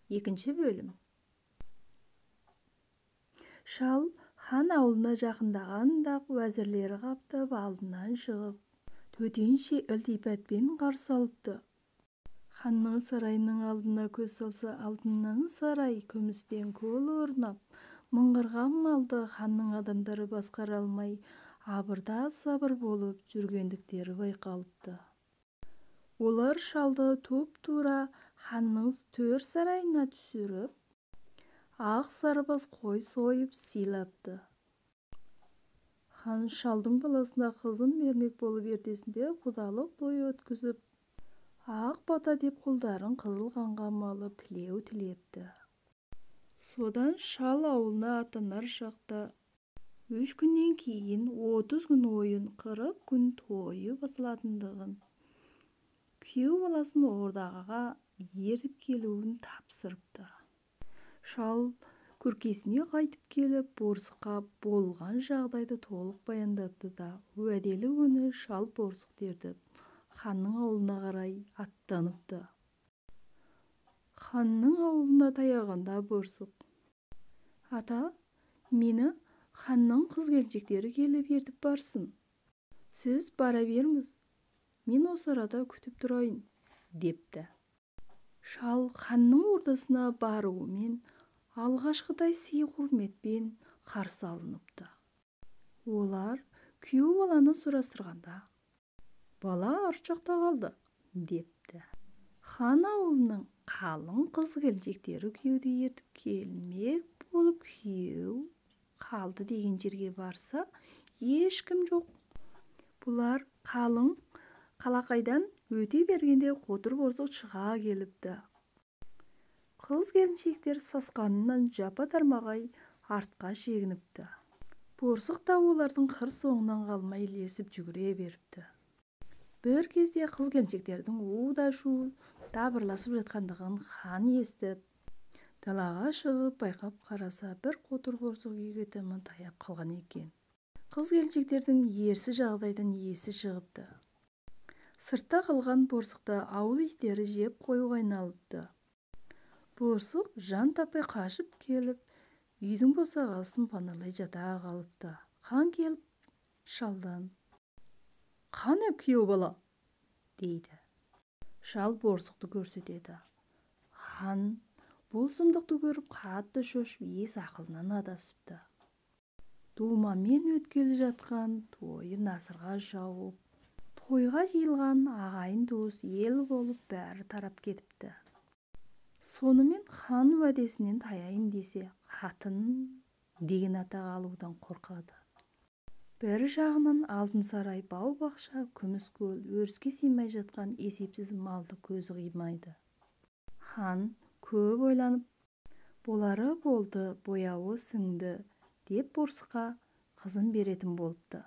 Екінші бөлім. Шал хан ауылына жақындағанда уәзірлері қаптап алдынан шығып, төтенше ілтипатпен қарсы алыпты. Ханның сарайының алдына көз салса, алтыннан сарай, күмістен көл орнап, мыңғырған малды ханның адамдары басқара алмай, абырда-сабыр болып жүргендіктері байқалыпты. Олар шалды тұп-тура ханның төр сарайына түсіріп, ақ сарыбас қой сойып сыйлапты. Хан шалдың баласына қызын бермек болып ертесінде құдалық той өткізіп, ақ бата деп қолдарын қызыл қанға малып тілеу тілепті. Содан шал ауылына аттанар шақта 3 күннен кейін 30 күн ойын, 40 күн тойы басылатындығын, күйеу баласын ордаға ертіп келуін тапсырыпты. Шал күркесіне қайтып келіп, борсыққа болған жағдайды толық баяндапты да, уәделі күні шал борсықты ертіп, ханның ауылына қарай аттаныпты. Ханның ауылына таяғанда борсық: "Ата, мені ханның қыз-келіншектері келіп ертіп барсын. Сіз бара беріңіз, мен осы арада күтіп тұрайын", депті. Шал ханның ордасына баруымен алғашқыдай сый-құрметпен қарсы алыныпты. Олар күйеу баланы сұрастырғанда, "Бала арт жақта қалды", депті. Хан ауылының қалың қыз-келіншектері күйеуді ертіп келмек болып күйеу қалды деген жерге барса, ешкім жоқ. Бұлар қалың қалақайдан өте бергенде қотыр борсық шыға келіпті. Қыз-келіншектер сасқанынан жапа-тармағай артқа шегініпті. Борсық та олардың қыр соңынан қалмай ілесіп жүгіре беріпті. Бір кезде қыз-келіншектердің у-да шу дабырласып жатқандығын хан естіп, далаға шығып байқап қараса, бір қотыр борсық үйге таман таяп қалған екен. Қыз-келіншектердің ерсі жағдайдан есі шығыпты. Сыртта қалған борсықты ауыл иттері жеп қоюға айналыпты. Борсық жан таппай қашып келіп, үйдің босағасын паналай жата қалыпты. Хан келіп шалдан: "Қане күйеу бала?" дейді. Шал борсықты көрсетеді. Хан бұл сұмдықты көріп қатты шошып, ес ақылынан адасыпты. Думанмен өткелі жатқан тойы насырға жауып, тойға жиылған ағайын туыс ел болып бәрі тарап кетіпті. Сонымен хан уәдесінен таяйын десе, қатын деген атақ алудан қорқады. Бір жағынан алтын сарай, бау-бақша, күміс көл, өріске сыймай жатқан есепсіз малды көзі қимайды. Хан көп ойланып, болары болды, бояуы сіңді деп борсыққа қызын беретін болыпты.